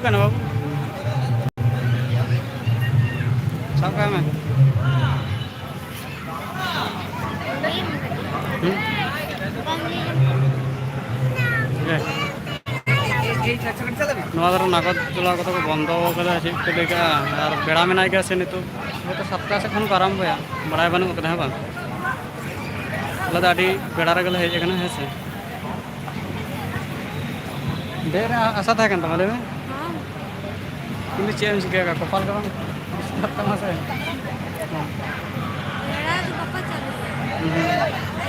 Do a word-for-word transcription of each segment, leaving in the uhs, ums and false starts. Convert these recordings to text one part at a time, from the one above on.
ᱠᱟᱱᱟ ᱵᱟᱹᱵᱩ? ᱥᱟᱵ ᱠᱟᱜ ᱢᱮ᱾ ᱦᱩᱸ? ᱦᱮᱸ᱾ ᱱᱚᱣᱟ ᱫᱷᱟᱨᱮ ᱱᱟᱜᱚᱨ ᱴᱚᱞᱟ ᱠᱚᱫᱚ ᱠᱚ ᱵᱚᱱᱫᱚ ᱠᱟᱫᱟ, ᱪᱮᱫ ᱠᱚ ᱞᱟᱹᱭ ᱠᱟᱜᱼᱟ᱾ ᱟᱨ ᱵᱮᱲᱟ ᱢᱮᱱᱟᱭ ᱜᱮᱭᱟ ᱥᱮ ᱱᱤᱛᱚᱜ, ᱦᱚᱭᱛᱳ ᱥᱟᱛᱴᱟ ᱥᱮᱫ ᱠᱷᱚᱱ ᱠᱚ ᱟᱨᱟᱢᱵᱚᱭᱟ, ᱵᱟᱲᱟᱭ ᱵᱟᱹᱱᱩᱜ ᱠᱟᱫᱟ, ᱦᱮᱸ ᱵᱟᱝ? ᱟᱞᱮ ᱫᱚ ᱟᱹᱰᱤ ᱵᱮᱲᱟ ᱨᱮᱜᱮ ᱞᱮ ᱦᱮᱡ ᱟᱠᱟᱱᱟ, ᱦᱮᱸ ᱥᱮ᱾ ᱰᱷᱮᱨ ᱟᱥᱟ ᱛᱟᱦᱮᱸ ᱠᱟᱱ ᱛᱟᱢᱟ, ᱞᱟᱹᱭ ᱢᱮ᱾ ᱦᱚᱸ᱾ ᱤᱧ ᱫᱚ ᱪᱮᱫ ᱮᱢ ᱪᱤᱠᱟᱹᱭᱟ, ᱠᱚᱯᱟᱞ ᱜᱮ ᱵᱟᱝ ᱰᱤᱥᱴᱟᱵ ᱛᱟᱢᱟ ᱥᱮ? ᱦᱚᱸ᱾ ᱵᱮᱲᱟ ᱫᱚ ᱵᱟᱠᱚ ᱪᱟᱞᱩᱭᱟ᱾ ᱦᱩᱸ᱾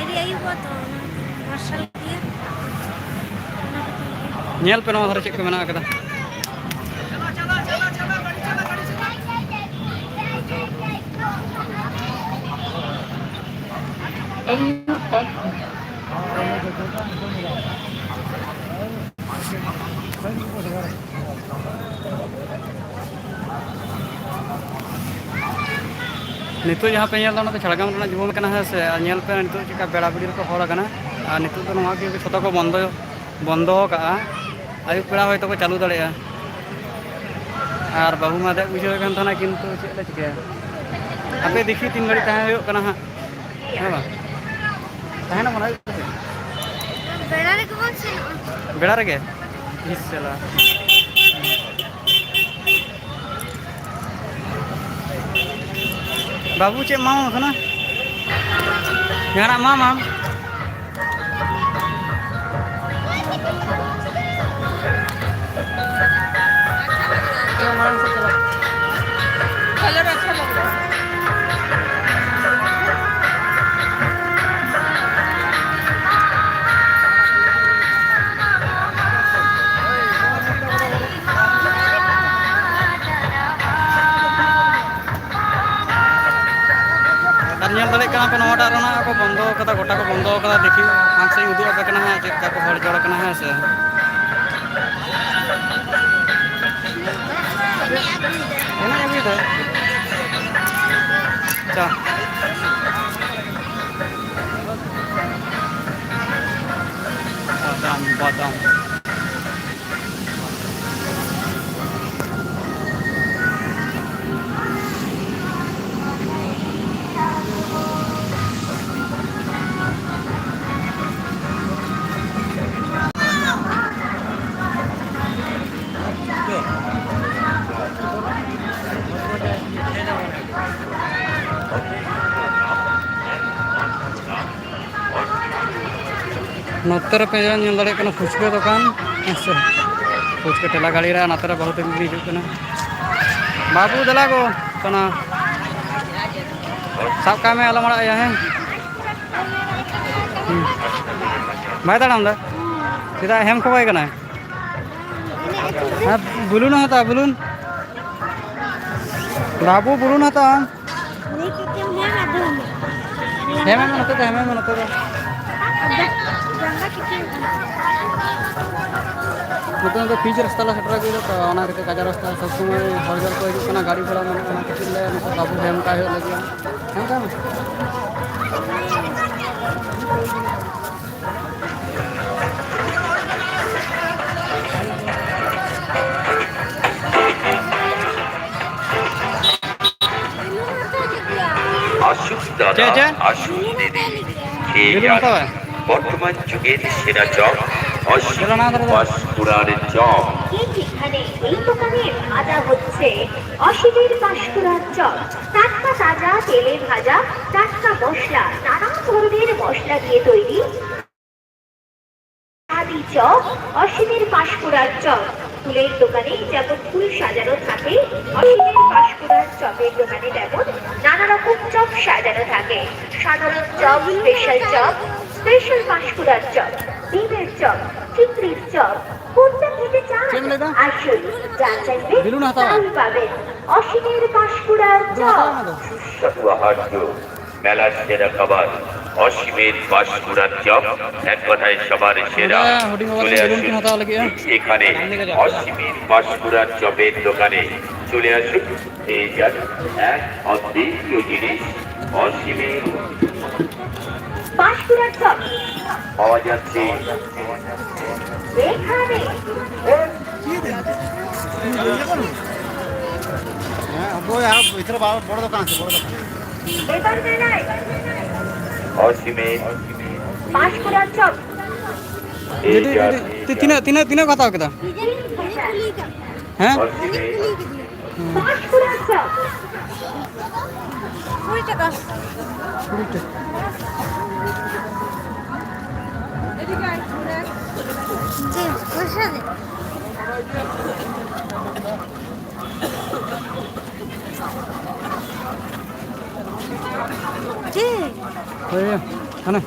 ᱟᱹᱰᱤ ᱟᱹᱭᱩᱵᱚᱜᱼᱟ ᱛᱚ, ᱚᱱᱟ ᱢᱟᱨᱥᱟᱞ ᱜᱮᱭᱟ᱾ ᱚᱱᱟ ᱠᱷᱟᱹᱛᱤᱨ ᱜᱮ᱾ ᱧᱮᱞ ᱯᱮ ᱱᱚᱣᱟ ᱫᱷᱟᱨᱮ ᱪᱮᱫ ᱠᱚ ᱢᱮᱱᱟᱜ ᱟᱠᱟᱫᱟ᱾ ᱱᱤᱛᱚᱜ ᱡᱟᱦᱟᱸ ᱯᱮ ᱧᱮᱞ ᱮᱫᱟ, ᱚᱱᱟ ᱫᱚ ᱡᱷᱟᱲᱜᱨᱟᱢ ᱨᱮᱱᱟᱜ ᱡᱩᱵᱚᱢ ᱠᱟᱱᱟ, ᱦᱮᱸ ᱥᱮ? ᱟᱨ ᱧᱮᱞ ᱯᱮ, ᱱᱤᱛᱚᱜ ᱪᱮᱫᱠᱟ ᱵᱮᱲᱟ ᱵᱤᱲᱤ ᱨᱮᱠᱚ ᱦᱚᱲ ᱟᱠᱟᱱᱟ᱾ ᱟᱨ ᱱᱤᱛᱚᱜ ᱫᱚ ᱱᱚᱣᱟ ᱜᱮ ᱡᱷᱚᱛᱚ ᱠᱚ ᱵᱚᱱᱫᱚ, ᱵᱚᱱᱫᱚ ᱟᱠᱟᱜᱼᱟ᱾ ᱟᱹᱭᱩᱵ ᱵᱮᱲᱟ ᱦᱚᱭᱛᱳ ᱠᱚ ᱪᱟᱹᱞᱩ ᱫᱟᱲᱮᱭᱟᱜᱼᱟ᱾ ᱟᱨ ᱵᱟᱹᱦᱩ ᱢᱟ ᱫᱮᱡ ᱵᱩᱡᱷᱟᱹᱣ ᱠᱟᱱ ᱛᱟᱦᱮᱱᱟ, ᱠᱤᱱᱛᱩ ᱪᱮᱫ ᱞᱮ ᱪᱤᱠᱟᱹᱭᱟ? ᱦᱟᱯᱮ ᱫᱮᱠᱷᱤ ᱛᱤᱱ ᱜᱷᱟᱹᱲᱤᱡ ᱛᱟᱦᱮᱸ ᱦᱩᱭᱩᱜ ᱠᱟᱱᱟ ᱦᱟᱸᱜ, ᱦᱮᱸ ᱵᱟᱝ? ᱛᱟᱦᱮᱱᱟ ᱢᱚᱱᱮ ᱦᱩᱭᱩᱜ ᱠᱟᱱᱟ᱾ ᱵᱮᱲᱟ ᱨᱮᱜᱮ ᱵᱚᱱ ᱥᱮᱱᱚᱜᱼᱟ᱾ ᱵᱮᱲᱟ ᱨᱮᱜᱮ? ᱤᱥ ᱥᱟᱞᱟ᱾ ᱵᱟᱹᱵᱩ, ᱪᱮᱫ ᱮᱢᱟᱢ ᱠᱟᱱᱟ? ᱡᱟᱦᱟᱱᱟᱜ ᱮᱢᱟᱢᱟᱢ? ᱢᱟᱲᱟᱝ ᱥᱮᱫ ᱪᱟᱞᱟᱜ᱾ ᱟᱨ ᱧᱮᱞ ᱫᱟᱲᱮᱭᱟᱜ ᱠᱟᱱᱟ ᱯᱮ, ᱱᱚᱣᱟᱴᱟᱜ ᱨᱮᱱᱟᱜ ᱠᱚ ᱵᱚᱱᱫᱚ ᱟᱠᱟᱫᱟ, ᱜᱚᱴᱟ ᱠᱚ ᱵᱚᱱᱫᱚ ᱟᱠᱟᱫᱟ᱾ ᱫᱮᱠᱷᱤ, ᱦᱟᱱᱛᱮ ᱤᱧ ᱩᱫᱩᱜ ᱟᱯᱮ ᱠᱟᱱᱟ ᱦᱟᱸᱜ, ᱪᱮᱫ ᱞᱮᱠᱟ ᱠᱚ ᱦᱚᱲ ᱡᱚᱲ ᱠᱟᱱᱟ, ᱦᱮᱸ ᱥᱮ᱾ ᱮᱱᱮᱡ ᱟᱹᱜᱩᱭᱮᱫᱟ᱾ ᱪᱟ᱾ ᱵᱟᱫᱟᱢ, ᱵᱟᱫᱟᱢ᱾ ᱱᱚᱛᱮ ᱨᱮᱯᱮ ᱧᱮᱞ ᱫᱟᱲᱮᱭᱟᱜ ᱠᱟᱱᱟ ᱯᱷᱩᱪᱠᱟᱹ ᱫᱚᱠᱟᱱ, ᱦᱮᱸ ᱥᱮ, ᱯᱷᱩᱪᱠᱟᱹ ᱴᱷᱮᱞᱟ ᱜᱟᱹᱲᱤ ᱨᱮ ᱱᱚᱛᱮ ᱨᱮ ᱵᱟᱹᱦᱩ ᱛᱟᱹᱠᱤᱱ ᱠᱤᱱ ᱦᱤᱡᱩᱜ ᱠᱟᱱᱟ᱾ ᱵᱟᱹᱵᱩ ᱫᱮᱞᱟ ᱜᱚ, ᱠᱟᱱᱟ᱾ ᱥᱟᱵ ᱠᱟᱜ ᱢᱮ, ᱟᱞᱚᱢ ᱟᱲᱟᱜ ᱮᱭᱟ, ᱦᱮᱸ᱾ ᱦᱩᱸ᱾ ᱵᱟᱭ ᱛᱟᱲᱟᱢ ᱫᱟ? ᱪᱮᱫᱟᱜ ᱦᱮᱢ ᱠᱷᱚᱵᱟᱭ ᱠᱟᱱᱟ? ᱦᱮᱸ, ᱵᱩᱞᱩᱱ ᱦᱟᱛᱟᱣᱟ, ᱵᱩᱞᱩᱱ᱾ ᱵᱟᱹᱵᱩ, ᱵᱩᱞᱩᱱ ᱦᱟᱛᱟᱣᱟ᱾ ᱦᱮᱢᱮ ᱢᱮ ᱱᱚᱛᱮ ᱫᱚ, ᱦᱮᱢᱮ ᱢᱮ ᱱᱚᱛᱮ ᱫᱚ᱾ ᱱᱚᱛᱮ ᱫᱚ ᱯᱤᱪ ᱨᱟᱥᱛᱟ ᱞᱮ ᱥᱮᱴᱮᱨ ᱟᱹᱜᱩᱭᱮᱫᱟ ᱛᱚ, ᱚᱱᱟ ᱠᱷᱟᱹᱛᱤᱨ ᱠᱟᱸᱪᱟ ᱨᱟᱥᱛᱟ ᱥᱚᱵ ᱥᱚᱢᱚᱭ ᱦᱚᱲ ᱡᱚᱲ ᱠᱚ ᱦᱤᱡᱩᱜ ᱠᱟᱱᱟ, ᱜᱟᱹᱰᱤ ᱜᱷᱚᱲᱟ ᱢᱮᱱᱟᱜᱼᱟ, ᱚᱱᱟ ᱠᱷᱟᱹᱛᱤᱨ ᱞᱮ ᱱᱚᱛᱮ ᱵᱟᱹᱵᱩ ᱦᱮᱢ ᱠᱟᱜ ᱦᱩᱭᱩᱜ ᱞᱟᱹᱜᱤᱫ᱾ ᱦᱮᱢ ᱠᱟᱜ ᱢᱮ᱾ আসুন দাদা, ᱪᱮᱫ, ᱪᱮᱫ? আসুন দিদি। ᱵᱤᱞᱩᱱ ᱦᱟᱛᱟᱣᱟ? বর্তমান যুগের সেরা চপ, অসীম বিলুন হাতরে দাও। পাঁশকুড়ার চপ। এই ঠিকানে এই দোকানে ভাজা হচ্ছে অসীমের পাঁশকুড়ার চপ। টাটকা তাজা তেলে ভাজা, টাটকা মশলা, নানা ধরনের মশলা দিয়ে তৈরি। আদি চপ, অসীমের পাঁশকুড়ার চপ। ফুলের দোকানে যেমন ফুল সাজানো থাকে, অসীমের পাঁশকুড়ার চপের দোকানে তেমন নানা রকম চপ সাজানো থাকে। সাধারণ চপ, স্পেশাল চপ, স্পেশাল পাঁশকুড়ার চপ, ডিমের চপ, চিংড়ির চপ। কোনটা খেতে চান? ᱪᱮᱫ ᱮᱢ ᱞᱟᱹᱭᱫᱟ? আসুন, যা চাইবেন, ᱵᱤᱞᱩᱱ ᱦᱟᱛᱟᱣᱟ? তাই পাবেন। অসীমের পাঁশকুড়ার ᱵᱤᱞᱩᱱ ᱪᱚᱯ। ᱦᱟᱛᱟᱣᱟ ᱚᱱᱟ ᱫᱚ? সুস্বাদু আহার্য, মেলার সেরা খাবার, অসীমের পাঁশকুড়ার চপ, এক কথায় সবার সেরা। ᱦᱩᱰᱤᱧ ᱵᱟᱵᱟ ᱪᱚᱞᱮ ᱛᱟᱹᱠᱤᱱ ᱵᱮᱞᱩᱱ ᱠᱤᱱ ᱦᱟᱛᱟᱣ ᱞᱟᱹᱜᱤᱫᱼᱟ᱾ আসুন, এখানে অসীমের পাঁশকুড়ার চপের দোকানে চলে আসুন, পেয়ে যান এক অদ্বিতীয় জিনিস, অসীমের পাঁশকুড়ার চপ পাওয়া যাচ্ছে এখানে। হ্যাঁ, ওই আরো ভিতরে বড়, বড় দোকান আছে, বড় দোকান। ᱚᱥᱤᱢᱮ᱾ ᱯᱟᱸᱪ ᱠᱚᱲᱟ ᱪᱚᱯ᱾ ᱡᱩᱫᱤ, ᱡᱩᱫᱤ, ᱛᱤ-, ᱛᱤᱱᱟᱹᱜ, ᱛᱤᱱᱟᱹᱜ, ᱛᱤᱱᱟᱹᱜ ᱠᱚ ᱦᱟᱛᱟᱣ ᱠᱮᱫᱟ? ᱦᱮᱸ? ᱚᱥᱤᱢᱮ᱾ ᱯᱟᱸᱪ ᱠᱚᱲᱟ ᱪᱚᱯ᱾ ᱠᱩᱲᱤ ᱴᱟᱠᱟ᱾ ᱠᱩᱲᱤ ᱴᱟᱠᱟ᱾ ᱪᱮᱫ ᱯᱚᱭᱥᱟ ᱫᱮ? ᱪᱮᱫ? ᱦᱳᱭ, ᱦᱟᱱᱮ᱾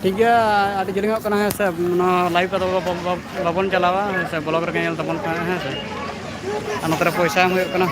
ᱴᱷᱤᱠ ᱜᱮᱭᱟ, ᱟᱹᱰᱤ ᱡᱮᱞᱮᱧᱚᱜ ᱠᱟᱱᱟ, ᱦᱮᱸ ᱥᱮ? ᱱᱚᱣᱟ live ᱨᱮᱫᱚ ᱵᱟᱵᱚᱱ ᱪᱟᱞᱟᱣᱟ, ᱦᱮᱸ ᱥᱮ? Vlog ᱨᱮᱜᱮ ᱧᱮᱞ ᱛᱟᱵᱚᱱ ᱯᱮ, ᱦᱮᱸ ᱥᱮ? ᱟᱨ ᱱᱚᱛᱮ ᱨᱮ ᱯᱚᱭᱥᱟ ᱮᱢ ᱦᱩᱭᱩᱜ ᱠᱟᱱᱟ᱾